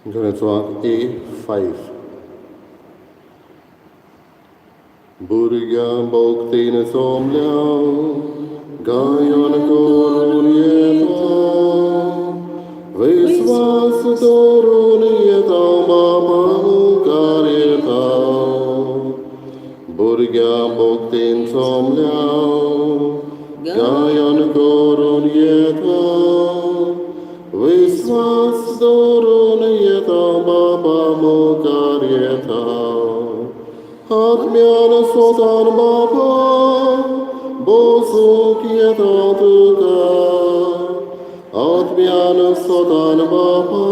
गाण्याचो आंक A5. भुरग्यां भक्तीन सोमल्या गायन करून येता, विस्वास धरून येता, बापा मुखार येता. भुरग्यां भक्तीन सोमल्या गायन करून येता, विस्वास धरून येता, बापा मुखार येता. आत्म्यान सोतान बापा बसूंक येता तुका, आत्म्यान सोतान बापा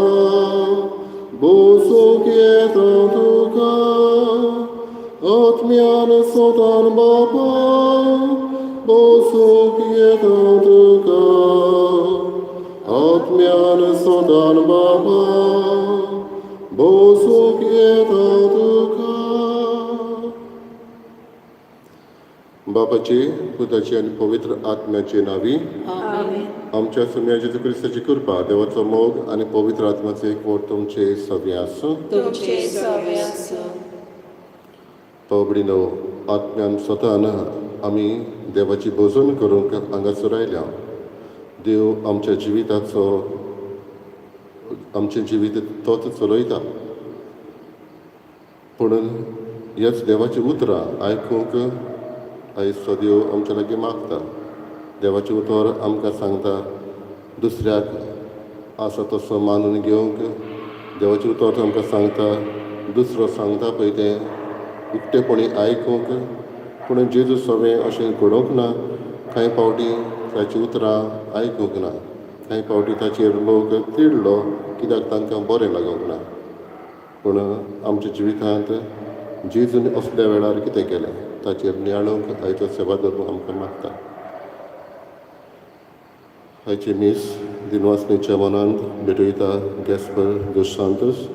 बसूंक येता तुका, आत्म्यान सोतान बापा बसूंक येता तुका, आत्म्यान सोतान बापा बसूंक येता तुका. बापाचे, पुताचे आनी पवित्र आत्म्याचे नांवी. आमेन. आमच्या सोम्या जेजू क्रिस्ताची कृपा, देवाचो मोग आनी पवित्र आत्म्याचो एकवट तुमचे सगळे आसूं. तुमचे सवे आसूं. पावबडीनो, आत्म्यान स्वतान आमी देवाची भजन करूंक हांगासर आयल्या. देव आमच्या जिविताचो, आमचें जिवीत तोच चलयता, पुणून ह्याच देवाचीं उतरां आयकूंक आयज तो देव आमच्या लागीं मागता. देवाचें उतर आमकां सांगता दुसऱ्याक आसा तसो मानून घेवंक. देवाचें उतर आमकां सांगता दुसरो सांगता पळय तें उक्तेपणी आयकूंक. पूण जेजू सवें अशें घडोवंक ना. कांय फावटी ताचीं उतरां आयकूंक ना, कांय फावटी ताचेर लोक तिडलो कित्याक तांकां बरें लागूंक ना. पूण आमच्या जिवितांत जेजून असल्या वेळार कितें केलें ताचेर नियाळूंक आयचो सेवा धर्म आमकां मागता. आयची मीस दिनवासणीच्या मनांत भेटयता गॅस्पर दोस सांतोस.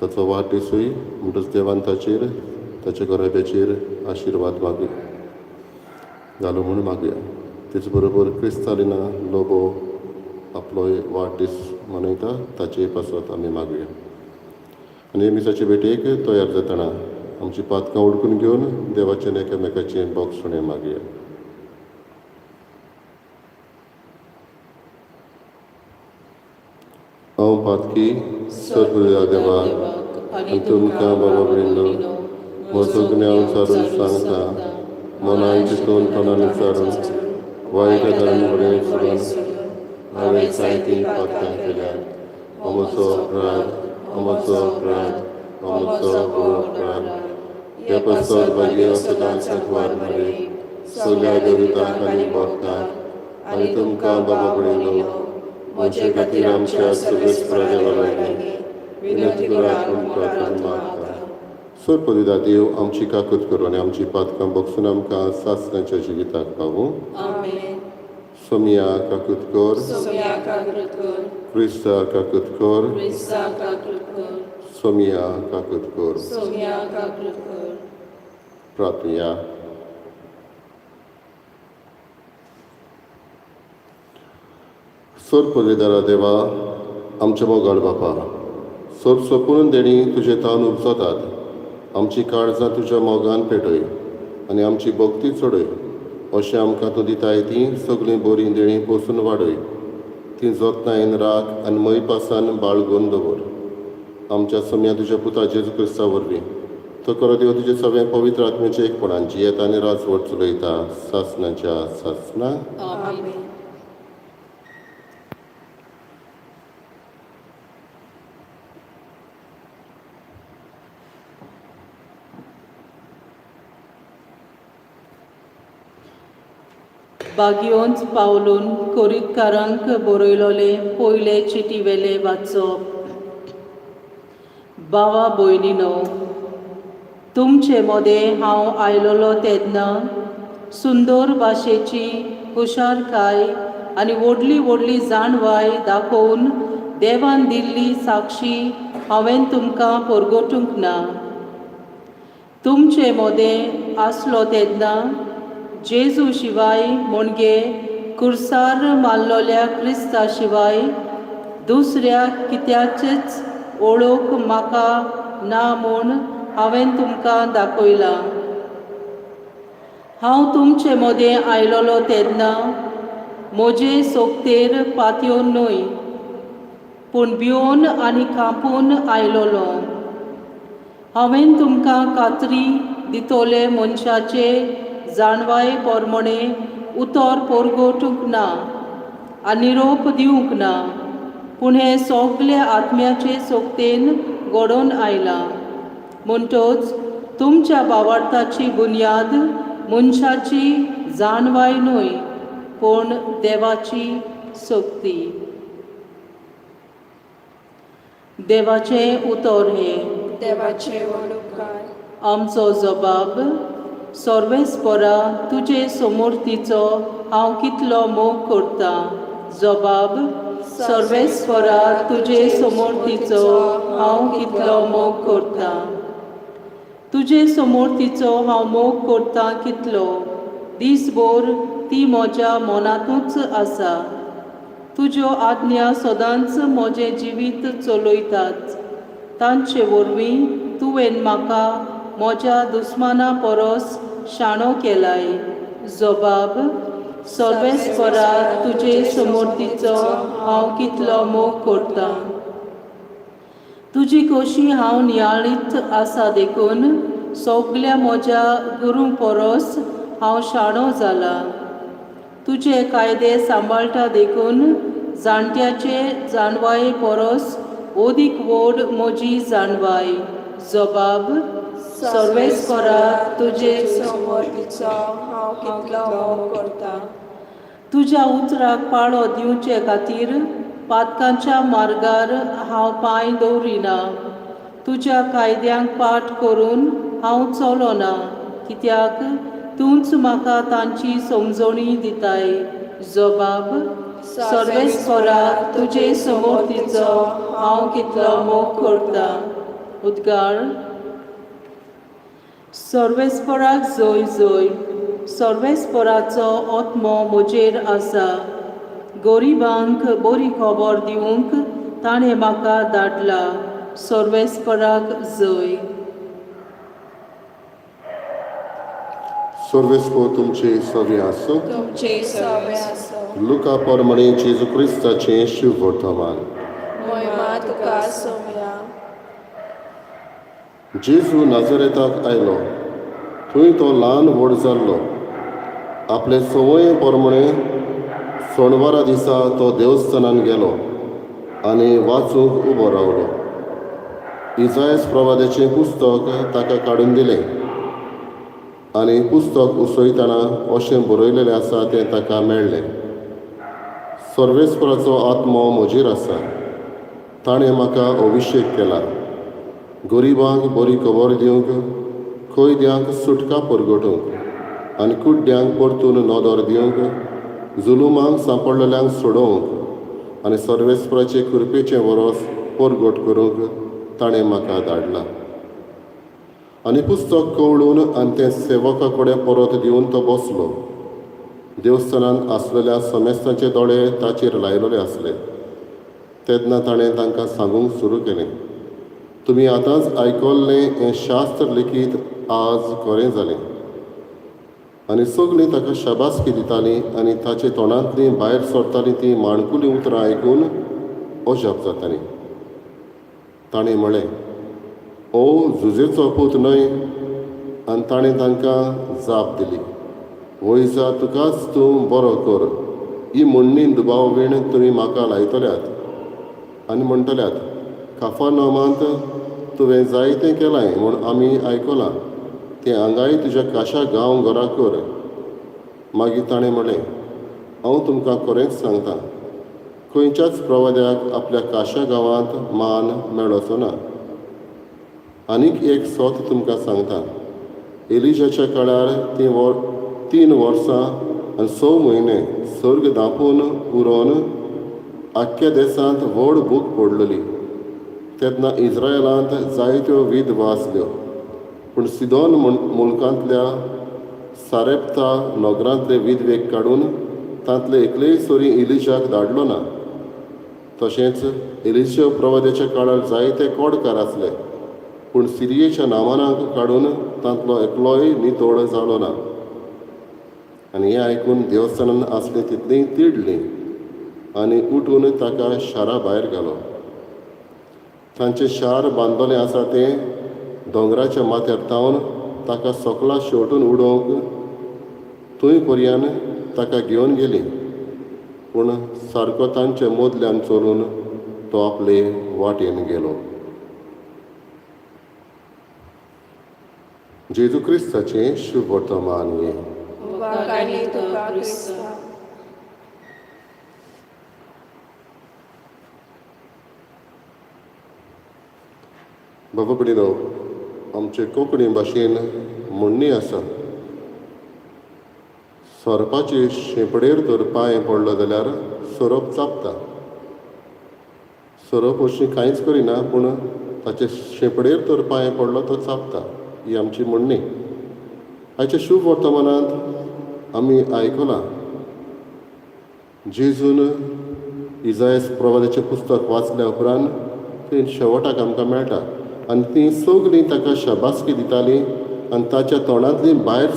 ताचो वाडदिसूय, म्हणटच देवान ताचेर, ताच्या घराब्याचेर आशिर्वाद मागूया घालू म्हूण मागया. तेच बरोबर क्रिस्तालिना लोबो आपलो वाडदीस मनयता, ताचे पासत आमी मागुया. आनी मिसाचे भेटेक तयार जातना आमची पातकां उडकून घेवन देवाचें एकामेकाचें बोगसणें मागया. हांव पातकी सर्व देवा आनी तुमकां बाबा भयणीनो म्हजो गुन्यांव विचारून सांगता. मनान चिंतून, तोंडान विचारून, वायट धरून, बरें सोडून हांवें जायतीं पातकां केल्यात. हो म्हजो अपराध, हो म्हजो अपराध, हो म्हजो व्हड अपराध. हे पासत भाग्य सदांच सांकवार मरे, सगळ्या देवतांक आनी भक्तांक आनी तुमकां बाबा भयणीनो म्हजे खातीर आमच्या सगळे देवा लागीं विनंती करात म्हूण प्रार्थना मागता. सोर देव आमची काकूत करूं आनी आमची पातकां बगसून आमकां सासणाच्या जिविताक पावूं. आमेन. सोमिया काकूत कर. सोम्या काकृत कर. क्रिस्ता काकूत कर. क्रिस्ता काकृत कर. सोमिया काकूत कर. सोम्या काकृत कर. प्रार्थुया. सोर पदवेदारा देवा, आमच्या मोगाळ बापा, सोर सोपून देणी तुजे तावन उपजतात. आमची काळजां तुज्या मोगान पेटय आनी आमची भक्ती चडय. अशें आमकां तूं दिताय तीं सगळीं बरीं देणीं पोसून वाडय. तीं जतनायेन राख आनी मयपासान बाळगून दवर. आमच्या सोम्या तुज्या पुता जेजू क्रिस्ता वरवीं, तो खरो देव, तुजे सगळें पवित्र आत्म्याचे एकपणान जियेता आनी राजवट चलयता सासणाच्या सासणा. आमेन. बागियोंत पावलून कोरितकारांक बरयलोले पयले चिटीवेले वाचप. बावा भयणीनो, तुमचे मदें हांव आयलोलो तेन्ना सुंदर भाशेची हुशारकाय आनी व्हडली व्हडली जाणवाय दाखोवन देवान दिल्ली साक्षी हांवें तुमकां परगटूंक ना. तुमचे मदें आसलो तेन्ना जेजू शिवाय, म्हणजे कुर्सार मारलोल्या क्रिस्ता शिवाय दुसऱ्या कित्याचेच ओळख म्हाका ना म्हूण हांवें तुमकां दाखयलां. हांव तुमचे मदें आयलोलो तेन्ना म्हजे सोकतेर पातयोन न्हय, पूण भिवन आनी कांपून आयलोलो. हांवें तुमकां खात्री दितोले मनशाचे जाणवाये प्रमाणे उतर परगटूंक ना आनी निरोप दिवंक ना, पूण हें सगलें आत्म्याचे सोकतेन घडोवन आयलां. म्हणटच तुमच्या भावार्थाची बुन्याद मनशाची जाणवाय न्हय, पूण देवाची शक्ती. देवाचें उतर हें. देवाचे व्हड उपकार. आमचो जबाब. सर्वेस्परा, तुजे समोर्तीचो हांव कितलो मोग करता. जबाब. सर्वेस्परा, तुजे समोर्तीचो हांव कितलो मोग करता. तुजे समोर्तीचो हांव मोग करता कितलो, दीसभर ती म्हज्या मनांतूच आसा. तुज्यो आज्ञा सदांच म्हजें जिवीत चलयतात. तांचे वरवीं तुवें म्हाका म्हज्या दुस्माना परस शाणो केलाय. जबाब. सर्वेस्परा, तुजे समोर्तीचो हांव कितलो मोग करता. तुजी कशी हांव नियाळीत आसा देखून सगल्या म्हज्या गुरू परस हांव शाणो जाला. तुजे कायदे सांबाळटा देखून जाणट्याचे जाणवाये परस ओदीक व्हड म्हजी जाणवाय. जबाब. सर्वेस्परा, तुजे समोर तिचो हांव कितलो मोग करता. तुज्या उतराक पाळो दिवचे खातीर पातकांच्या मार्गार हांव पांय दवरिना. तुज्या कायद्यांक पाठ करून हांव चलोना, कित्याक तूंच म्हाका तांची समजणी दिताय. जबाब. सर्वेस्परा, तुजे समोर तिचो हांव कितलो मोग करता. उद्गार. सर्वेस्पराक जय जय. सर्वेस्पराचो आत्मो म्हजेर आसा. गरिबांक बरी खबर दिवंक ताणें म्हाका धाडला. सर्वेस्पराक जय. सर्वेस्पर तुमचे सगळे आसूं. तुमचे सवे आसो. लुका प्रमाणे जेजू क्रिस्ताचें शुभवर्तमान. मोहिमा तुका सोम्या. जेजू नाजरेताक आयलो. थंय तो ल्हान व्हड जाल्लो. आपले संवये प्रमाणे सोणवारा दिसा तो देवस्थानान गेलो आनी वाचूंक उबो रावलो. इजायस प्रवादाचें पुस्तक ताका काडून दिलें आनी पुस्तक उसयतना अशें बरयलेलें आसा तें ताका मेळ्ळें. सर्वेस्पराचो आत्मो म्हजेर आसा. ताणें म्हाका अभिशेक केला गरिबांक बरी खबर दिवंक, कैद्यांक सुटका परगटूंक आनी कुड्ड्यांक परतून नदर दिवंक, जुलुमांक सांपडलेल्यांक सोडोवंक आनी सर्वेस्पराचे कृपेचें वरोस परगट करूंक ताणें म्हाका धाडला. आनी पुस्तक कवळून आनी तें सेवका कडेन परत दिवन तो बसलो. देवस्थानांत आसलेल्या समेस्तांचे दोळे ताचेर लायलेले आसले. तेन्ना ताणें तांकां सांगूंक सुरू केलें, तुमी आतांच आयकल्लें हें शास्त्र लिखीत आज खरें जालें. आनी सगळीं ताका शाबासकी दितालीं आनी ताचे तोंडांतलीं भायर सरतालीं तीं माणकुलीं उतरां आयकून अजाप जातालीं. ताणें म्हळें, ओ जुजेचो पूत न्हय? आनी ताणें तांकां जाप दिली, वयजा तुकाच तूं बरो कर. ही म्हणणी दुबाव वीण तुमी म्हाका लायतल्यात आनी म्हणटल्यात, काफानोमांत तुवें जायतें केलां म्हूण आमी आयकलां, तें हांगाय तुज्या काशा गांव घरा कर. मागीर ताणें म्हळें, हांव तुमकां खरेंच सांगता, खंयच्याच प्रवाद्याक आपल्या काशा गांवांत मान मेळचो ना. आनीक एक सोत तुमकां सांगता, एलिजाच्या काळार ती वर 3 वर्सां आनी 6 म्हयने सर्ग धांपून उरोवन आख्ख्या देसांत व्हड भूक पडलेली. तेन्ना इस्रायलांत जायत्यो विधवा आसल्यो, पूण सिदोन मुलकांतल्या सारेप्ता नगरांतले विधवेक काडून तांतले एकलेय सरी इलिजाक धाडलो ना. तशेंच एलिशेव प्रवाद्याच्या काळार जायते कोडकार आसले, पूण सिरियेच्या नामानाक काडून तांतलो एकलोय नितोड जालो ना. आनी हें आयकून देवस्थानान आसले तितलीं तिडलीं आनी उठून ताका शारा भायर घालो. तांचें शार बांदलेलें आसा तें दोंगराच्या माथ्यार तावन ताका सोकला शेवटून उडोवंक थंय पर्यान ताका घेवन गेली, पूण सारको तांचे मदल्यान चलून तो आपले वाटेन गेलो. जेजू क्रिस्ताचें शुभ वर्तमान हें. वाखाणी तुका क्रिस्ता. बाबा भयणीनो, आमचे कोंकणी भाशेन म्हणणी आसा, सोरपाचे शेंपडेर तर पांय पडलो जाल्यार सोरोप चाबता. सोरोप अशी कांयच करिना, पूण ताचे शेंपडेर तर पांय पडलो तो चाबता. ही आमची म्हणणी. आयच्या शुभ वर्तमानांत आमी आयकलां, जेजून इजायस प्रवादाचें पुस्तक वाचल्या उपरांत थंय शेवटाक आमकां मेळटा, आनी तीं सगळीं ताका शाबासकी दितालीं आनी ताच्या तोंडांतलीं भायर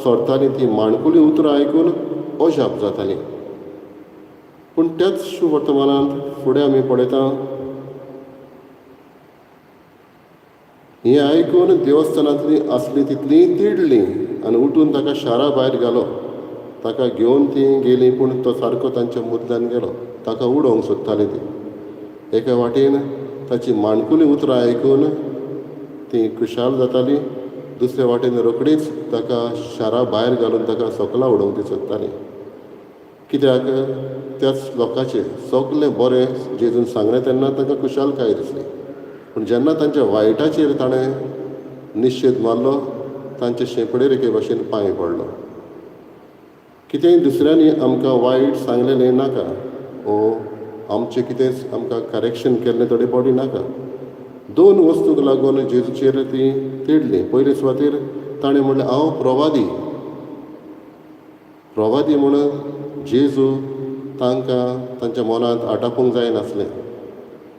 सरतालीं तीं माणकुलीं उतरां आयकून अजाप जातालीं. पूण त्याच शुभ वर्तमानांत फुडें आमी पळयता, हें आयकून देवस्थानांतलीं आसलीं तितलीं तिडलीं आनी उठून ताका शारा भायर घालो. ताका घेवन तीं गेलीं, पूण तो सारको तांच्या मुदल्यान गेलो. ताका उडोवंक सोदतालीं तीं. एका वाटेन ताची माणकुलीं उतरां आयकून तीं खुशाल जातालीं, दुसरे वाटेन रोखडीच ताका शारा भायर घालून ताका सोकला उडोवंक ती सोदतालीं. कित्याक त्याच लोकांचें सगलें बरें जेजून सांगलें तेन्ना तांकां खुशालकाय दिसली, पूण जेन्ना तांच्या वायटाचेर ताणें निशेध मारलो, तांचे शेंपडेर एके भाशेन पांय पडलो. कितेंय दुसऱ्यांनी आमकां वायट सांगलेलें नाका, ओ आमचें कितेंच आमकां करेक्शन केल्लें थोडे फावटी नाका. दोन वस्तूंक लागून जेजूचेर तीं तिडलीं. पयले सुवातेर ताणें म्हणलें, हांव प्रवादी. प्रवादी म्हणून जेजू तांकां तांच्या मनांत आटापूंक जायनासलें,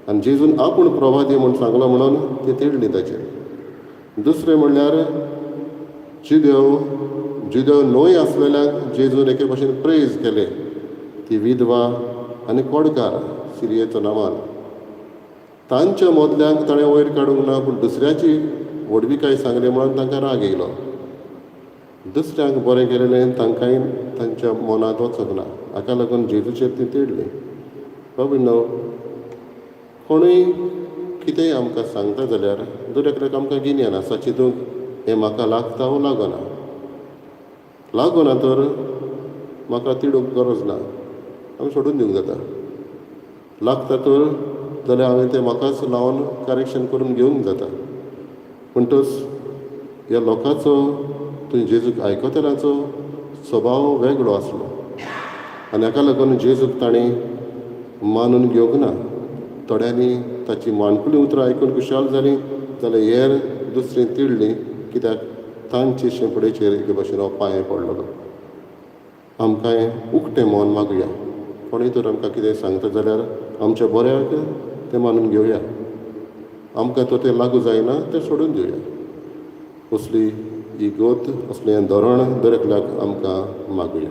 आनी जेजून आपूण प्रवादी म्हूण सांगलो म्हणून ती तिडली ताचेर. दुसरें म्हणल्यार जुदेव न्हय आसलेल्यांक जेजून एके भाशेन प्रेज केले, ती विधवा आनी कोडकार सिरियेचो नामान. तांच्या मदल्यांक ताणें वयर काडूंक ना, पूण दुसऱ्याची व्हडविकाय सांगली म्हणून तांकां राग येयलो. दुसऱ्यांक बरें केलेलें तांकांय तांच्या मनांत वचूंक ना, हाका लागून जेजूचेर ती तिडली. बाबा, कोणूय कितेंय आमकां सांगता जाल्यार दर एकल्याक आमकां गिन्यान आसा चिंतूंक हें म्हाका लागता वो लागना. लागना तर म्हाका तिडूंक गरज ना, आमी सोडून दिवंक जाता. लागता तर जाल्यार हांवें तें म्हाकाच लावन करेक्शन करून घेवंक जाता. म्हणटच ह्या लोकांचो थंय जेजूक आयकतल्याचो स्वभाव वेगळो आसलो आनी हाका लागून जेजूक ताणें मानून घेवंक ना. थोड्यांनी ताची माणकुलीं उतरां आयकून खुशाल जालीं, जाल्यार हेर दुसरीं तिडलीं, कित्याक तांचे शेंपडेचेर एके भाशेन हो पांय पडलेलो. आमकांय उकतें मन मागुया, कोणूय तर आमकां कितें सांगता जाल्यार आमच्या बऱ्याक तें मानून घेवया, आमकां तर तें लागू जायना तें सोडून दिवया. असली ही गोत, असलें हें धोरण दर एकल्याक आमकां मागुया.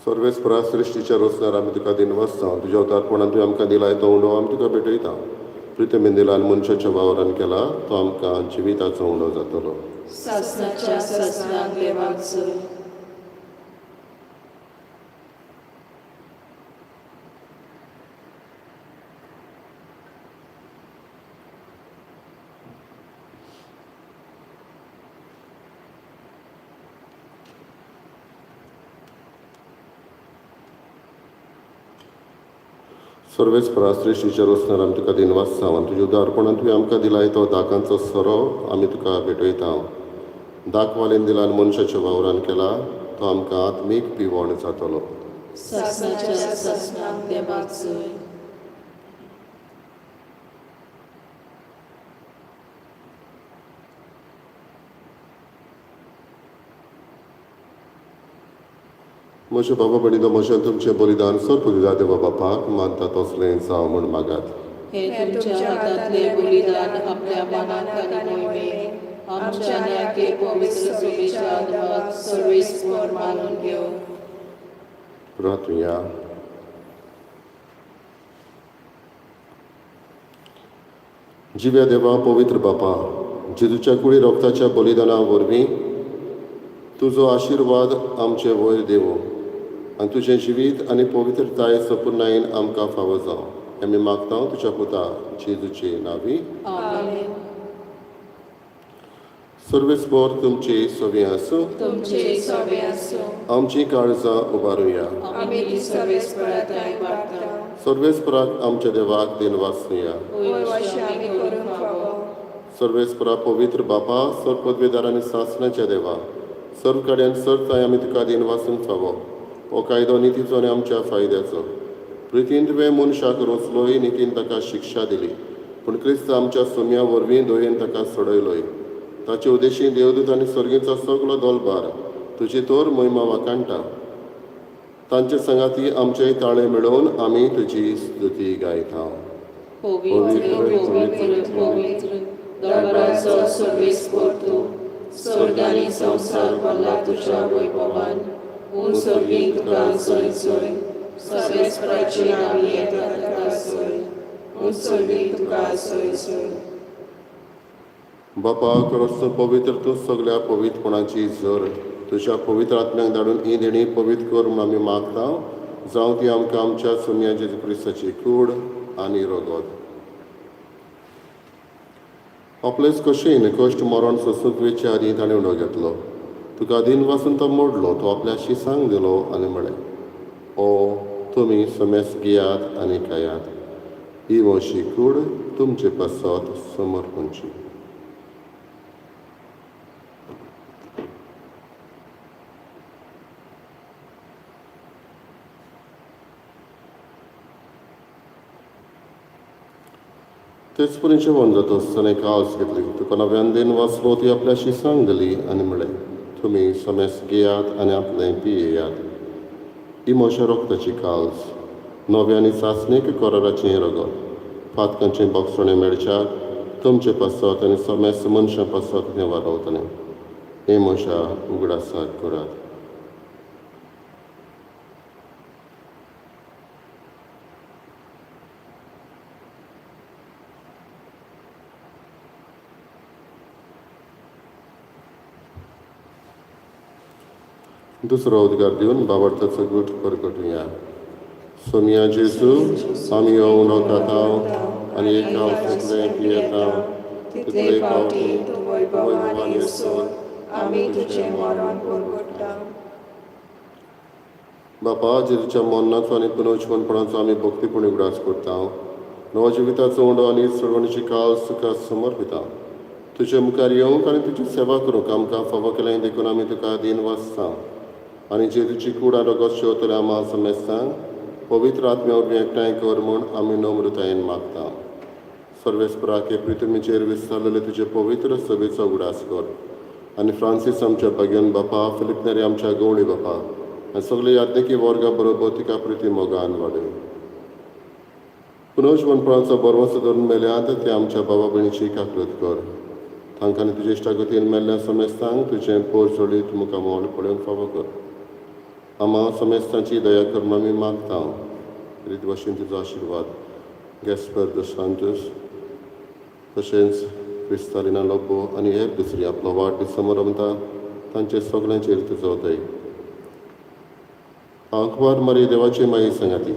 सर्वेस्परा सृश्टीच्या रोसणार आमी तुका दिनवास जावं, तुज्या अवतारपणान तुवें आमकां दिलाय तो उंडो आमी तुका भेटयता. प्रितमेन दिला आनी मनशाच्या वावरान केला तो आमकां जिविताचो उंडो जातलो. सासणाच्या सासणाक देवाक जय. सर्वेस्परा श्रेश्ठीच्या रोसणार आमी तुका दिनवास आनी तुज्या उदारपणान तुवें आमकां दिलाय तो दाकांचो सोरो आमी तुका भेटयता. दाखवालेन दिला आनी मनशाच्या वावरान केला तो आमकां आत्मीक पिवण जातलो. सासणाच्या सासणाक देवाक जय. म्हज्या बाबा भयणीनो, म्हजें तुमचें बलिदान सर्व देवा बापाक मानता तसलें जावं म्हूण मागात. हे तुमच्या हातांतले बलिदान आपल्या मनाक आनी मोहिमेक आमच्या आनी पवित्र सभेच्या देवाक सर्वेस्पर मानून घेवं. प्रार्थुया. जिव्या देवा, पवित्र बापा, जेजूच्या कुडी रोगताच्या बलिदाना वरवीं तुजो आशिर्वाद आमचे वयर देवो आनी तुजें जिवीत आनी पवित्रताय सपुर्णायेन आमकां फावो जावं, आमी मागता तुज्या पुता जेजूचे नांवी. आमेन. सर्वेस्पर तुमची सवी आसूं. तुमचे सवे आसूं. आमची काळजां उबारुया. आमी ती सर्वेस्परा थंय वाडटा. सर्वेस्पराक आमच्या देवाक दिनवासुया. वय अशें आमी करूंक फावो. सर्वेस्परा पवित्र बापा, सर्व पदवेदार आनी सासणाच्या देवा, सर्व कडेन सर्व आमी तुका दिनवासूंक फावो. हो कायदो नितीचो आनी आमच्या फायद्याचो. प्रितीन तुवें मनशाक रोचलोय, नितीन ताका शिक्षा दिली, पूण क्रिस्त आमच्या सोम्या वरवीं दयेन ताका सोडयलोय. ताचे उद्देशी देवदूत आनी सर्गीचो सगलो दोलबार तुजी तोर मोहिमा वाखाणटा. तांचे सांगाती आमचेय ताळे मेळोवन आमी तुजी स्तुती गायता. पवित्र पवित्र पवित्र दरबाराचो सर्वेस्पर तूं, स्वर्ग आनी संवसार भरला तुज्या वैभवान. ऊंच सर्गीक तुका जय जय. सर्वेस्पराचे नांव येता ताका जय. ऊंच सर्गीक तुका जय जय. बापा, खरोच पवित्र तूं, सगल्या पवित्रपणाची जर तुज्या पवित्र आत्म्याक धाडून ही देणी पवित्र कर म्हूण आमी मागता. जावं ती आमकां आमच्या सोम्या जेजू क्रिस्ताची कूड आनी रगत. आपलेच कशेन कश्ट मरण सोंसूंक वेचे आदीं ताणें उणो घेतलो. तुका दिन वासून तो मोडलो, तो आपल्या शिसांक दिलो आनी म्हळें, ओ तुमी समेस घेयात आनी खायात, ही म्हजी कूड तुमचे पासत समर्पणची. तेच परी जेवण जाता आसतना एक आवाज घेतली, तुका नव्यान दिन वाचलो, ती आपल्या शिसांक दिली आनी म्हळें, तुमी समेस घेयात आनी आपलें पियेयात, ही म्हज्या रोगताची काल्स, नव्या आनी सासणीक कराराचें रगत, पातकांचें बोगसणें मेळच्याक तुमचे पासत आनी समेस्त मनशां पासत हें वारावतलें. हें म्हज्या उगडासाक करात. दुसरो उद्गार दिवन बाबर्थाचो गूट परगटुया. सोमिया जेजू, आमी हो उणो खाता आनी एक हांव तितलें पियेता तितले फावटी तूं वैभवान येसर आमी तुजें मरण परगट्टा. बापा, जेजूच्या मरणाचो आनी पुनर्जीवनपणाचो आमी भक्तीपूर्ण उगडास करता. नवो जिविताचो उंडो आनी सोडवणीची काळ तुका समर्पिता. तुजे मुखार येवंक आनी तुजी सेवा करूंक आमकां फावो केलें देखून आमी तुका दीन वाचता. आनी जेजूची कूड आनी रगत शेवतल्या आमा समेस्तांक पवित्र आत्म्या वरवीं एकठांय कर म्हूण आमी नम्रतायेन मागता. सर्वेस्पराक हे पृथ्वीचेर विस्तारलेले तुजे पवित्र सभेचो उगडास कर आनी फ्रांसीस आमच्या भाग्यन बापा, फिलीप नेरी आमच्या गवळी बापा आनी सगळे याज्ञिकी वर्गा बरोबर तिका प्रिती मोगान वाडय. पुनर्जीवनपणाचो बरवसो धरून मेल्यात ते आमच्या बाबा भयणीची काकळत कर. तांकां आनी तुजे इश्टागतीन मेल्ल्या समेस्तांक तुजें पोर सोडीत मुखामोल पळोवंक फावो कर. आमा समेस्तांची दया कर म्हूण आमी मागता. रीत भाशेन तुजो आशिर्वाद गॅस्पर the Santos तशेंच क्रिस्तालिना लोबो आनी हेर दुसरी आपलो वाडदीस समारंभता तांचे सगल्यांचेर तुजो दय. आंकवार मारी देवाची माई सांगाती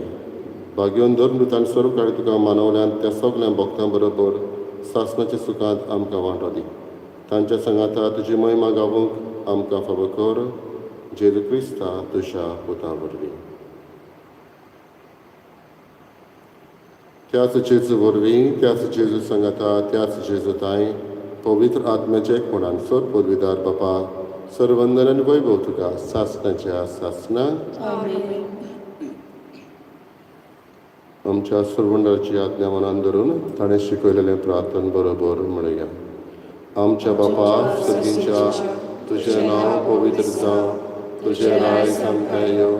भाग्योन धर्मदूतान सर्व काळी तुका मानवल्यान त्या सगल्या भक्तां बरोबर सासणाच्या सुखांत आमकां वांटो दी. तांच्या सांगाता तुजी महिमा गावूंक आमकां फावो कर. जेजू क्रिस्ता तुज्या पुता वरवीं. त्याच जेजू वरवीं, त्याच जेजू सांगाता, त्याच जेजू ताई पवित्र आत्म्याच्या एकपणान सर पदवीदार बापा सर्वंदन आनी वैभव तुका सासणाच्या सासना. आमेन. आमच्या सर्वंडाची आज्ञा मनान धरून ताणें शिकयलेलें प्रार्थन बरोबर म्हणया. आमच्या बापा सर्गींच्या, तुजें नांव पवित्र जावं, तुजें राज आमकां यो,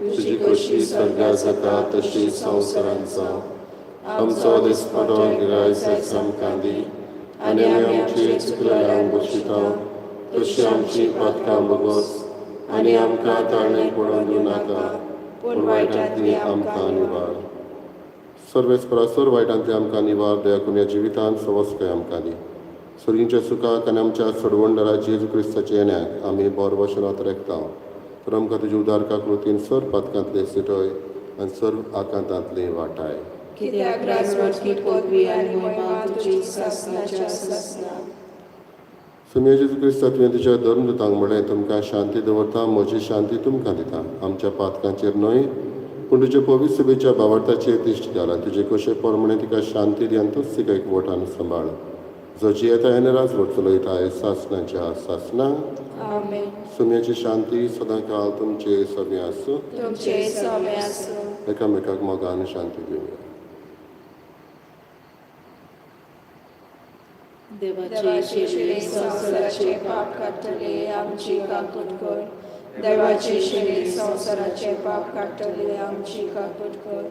तुजी खोशी स्वर्गार जाता तशी संवसारांत जावं. आमचो दिसपटो गिरायक आमकां दी आनी आमी आमची चुकलेल्यांक बशिता तशी आमची पातकां भोगोस आनी आमकां ताळणे पडोवन दिवं नाका, पूण वायटांतली आमकां निवार. सर्वेस्परा सर वायटांतली आमकां निवार, दया करून ह्या जिवितांत सवस्काय आमकां दी. सर्गींच्या सुखाक आनी आमच्या सोडवणदारा जेजू क्रिस्ताच्या येण्याक आमी बोरवशनात रेखता. तर आमकां तुज्या उदारका कृतीन सर पातकांतले सुटय आनी सर्व आकांतांतले वाटाय. कित्याक राजवटकी पदवी आनी महिमा तुजी सासणाच्या सासणा. सुमया जेजू क्रिस्ता, तुवें तुज्या धर्मदूतांक म्हणलें, तुमकां शांती दवरता, म्हजी शांती तुमकां दिता. आमच्या पातकांचेर न्हय पूण तुज्या पवित्र सभेच्या भावार्थाचेर दिश्ट घाल आनी तुजे कशे प्रमाणे तिका शांती दी आनी तूंच तिका एकवटान सांबाळ, जो जियेता आनी राजवट चलयता सासणाच्या सासना. आमेन. सुम्याची शांती सदां काल तुमचे सगळें आसूं. तुमचे समे आसूं. एकामेकाक मोगान शांती दिवया. देवाचे देवाचे शेळये शिरे संवसाराचे पाप काडटले, आमची काकूट कर. देवाचे शिरे संवसाराचे पाप काडटले, आमची काकूट कर.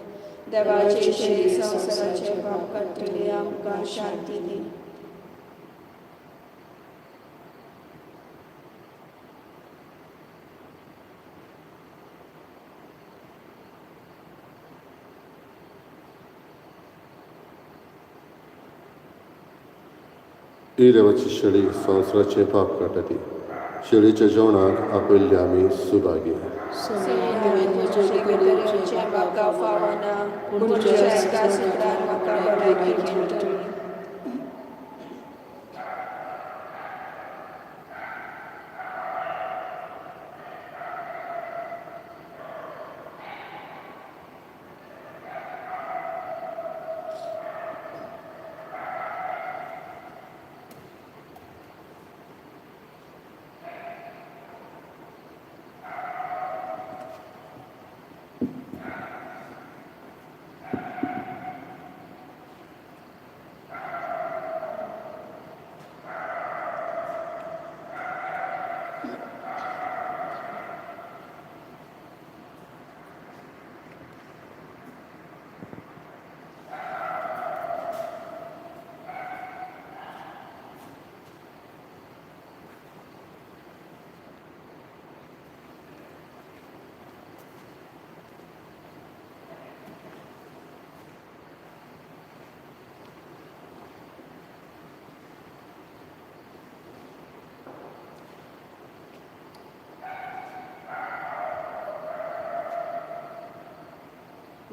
देवाचे शिरे संवसाराचे पाप काडटले, आमकां शांती दी. ही देवाची शेळी संवसाराचें पाप काडटा ती शेळीच्या जेवणाक आपयल्ले आमी सुभागी. सोम्या, तुवें म्हज्या भितर येवचें म्हाका फावना, पूण पूण तुज्या तुज्या एका एका सुत्रान सुत्रान म्हाका म्हाका बऱ्याकी बऱ्याकी मेळटली. मेळटली.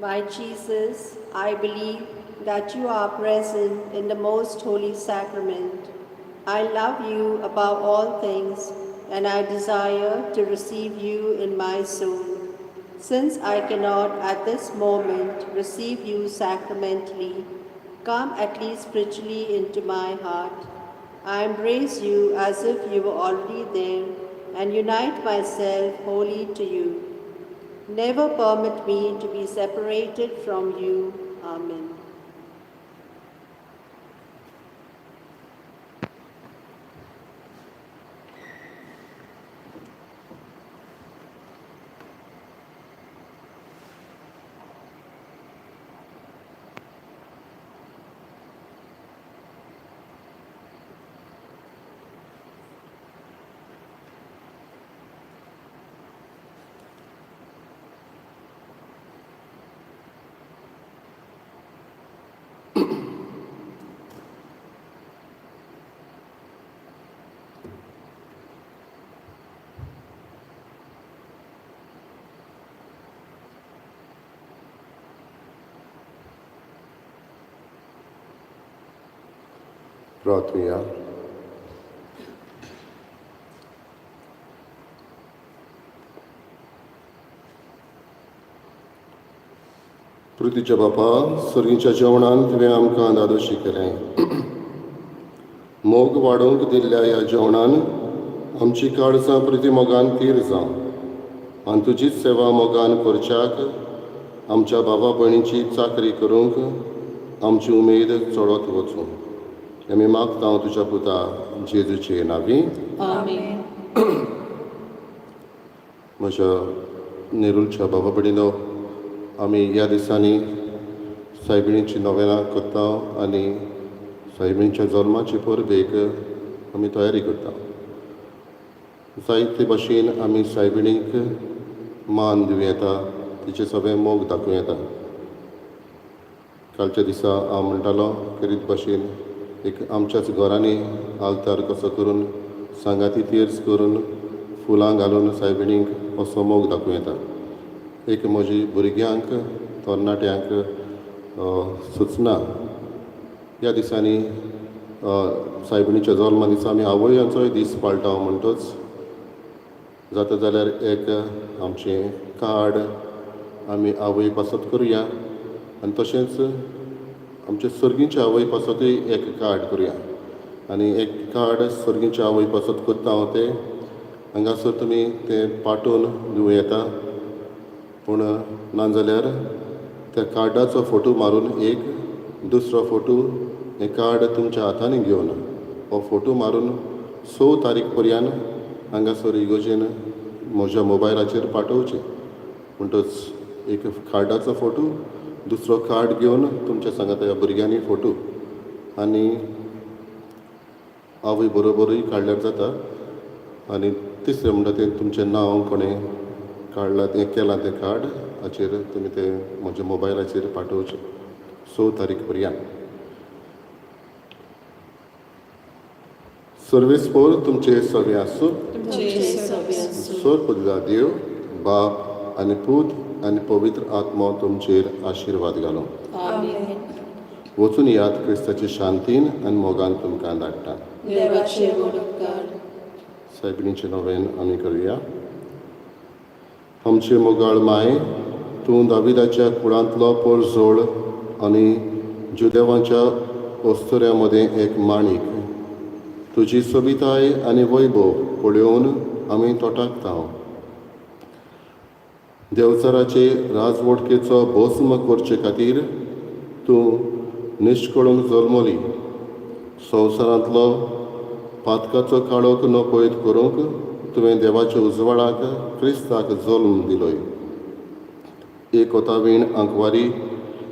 My Jesus, I believe that you are present in the most holy sacrament. I love you above all things, and I desire to receive you in my soul. Since I cannot at this moment receive you sacramentally, come at least spiritually into my heart. I embrace you as if you were already there and unite myself wholly to you. Never permit me to be separated from you. Amen. प्रार्थुया. पृथ्वीच्या बापा, सर्गीच्या जेवणान तुवें आमकां दादोशी केलें. मोग वाडोवंक दिल्ल्या ह्या जेवणान आमची काळजां प्रिती मोगान थीर जावं आनी तुजीच सेवा मोगान करच्याक, आमच्या बाबा भयणीची चाकरी करूंक आमची उमेद चडत वचूं. आमी मागता तुज्या पुता जेजूचे नांवी. आमेन. म्हज्या नेरुलच्या बाबा भयणीनो, आमी ह्या दिसांनी सायबिणीची नोवेनां करता आनी सायबिणीच्या जल्माचे परबेक आमी तयारी करता. जायते भाशेन आमी सायबिणीक मान दिवं येता, तिचे सगळे मोग दाखोवं येता. कालच्या दिसा हांव म्हणटालो, खेरीत भाशेन एक आमच्याच घरांनी आल्तार कसो करून, सांगाती तेर्स करून, फुलां घालून सायबिणीक असो मोग दाखोवं येता. एक म्हजी भुरग्यांक, तरणाट्यांक सुचना, ह्या दिसांनी सायबिणीच्या जल्मा दिसा आमी आवयांचोय दीस पाळटा. म्हणटच जाता जाल्यार एक आमचें कार्ड आमी आवय पासत करुया आनी तशेंच आमचे सर्गीच्या आवय पासतूय एक कार्ड करुया. आनी एक कार्ड सर्गीच्या आवय पासत करता हांव, तें हांगासर तुमी तें पाठोवन दिवं येता. पूण नाजाल्यार त्या कार्डाचो फोटो मारून, एक दुसरो फोटो, हें कार्ड तुमच्या हातांनी घेवन हो फोटो मारून 6 तारीख पर्यंत हांगासर इगोर्जेन म्हज्या मोबायलाचेर पाठोवचें. म्हणटच एक कार्डाचो फोटो, दुसरो कार्ड घेवन तुमच्या सांगाता ह्या भुरग्यांनी फोटो आनी आवय बरोबरूय काडल्यार जाता. आनी तिसरें म्हणटा तें तुमचें नांव, कोणें काडलां तें, केलां तें कार्ड, हाचेर तुमी तें म्हज्या मोबायलाचेर पाठोवचें 6 तारीख पर्यंत. सर्वेस्पोर तुमचे सगळें आसूं. तुमचे सगळे आसूं. सोर देव बाप आनी पूत आनी पवित्र आत्मो तुमचेर आशिर्वाद घालूं. आमेन. वचून यात, क्रिस्ताचे शांतीन आनी मोगान तुमकां धाडटा. देवाचे व्हड उपकार. सायबिणीचें नोवेन आमी करुया. आमचे मोगाळ माय, तूं दाविदाच्या कुळांतलो पोरजोळ आनी जुदेवांच्या अस्तुऱ्यां मदें एक माणीक. तुजी सोबिताय आनी वैभव पळोवन आमी तोटाकता. देवचाराचे राजवटकेचो भस्म करचे खातीर तूं निश्कळूंक जल्मली. संवसारांतलो पातकाचो काळोख नपयत करूंक तुवें देवाच्या उजवाडाक, क्रिस्ताक जल्म दिलोय. एक ओतावीण आंकवारी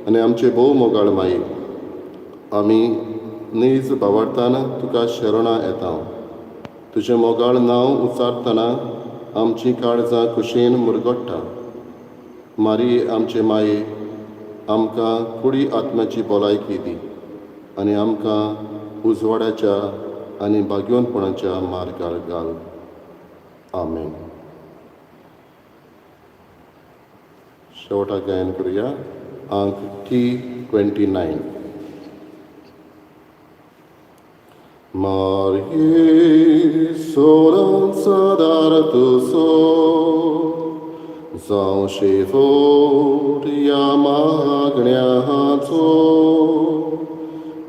आनी आमचे भोव मोगाळ माई, आमी नीज भावार्थान तुका शरणां येता. तुजें मोगाळ नांव उच्चारतना आमचीं काळजां खुशयेन मुरगट्टा. मारी, आमचे माये, आमकां कुडी आत्म्याची भलायकी दी आनी आमकां उजवाडाच्या आनी भाग्यवंतपणाच्या मार्गार घाल. आमेन. शेवटाक गायन करुया आंक T 29. मारये, सोरांचा दार तुजो जावं शेवट ह्या मागण्याचो.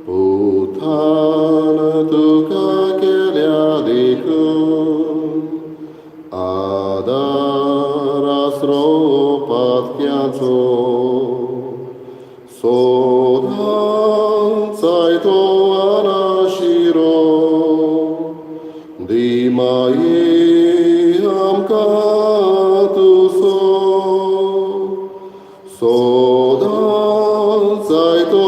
पुतान तुका केल्या देखून आदार आसरो पातक्याचो. सोदां जायतो आनाशिरो दी माये आमकां तुजो. सोदां जायतो.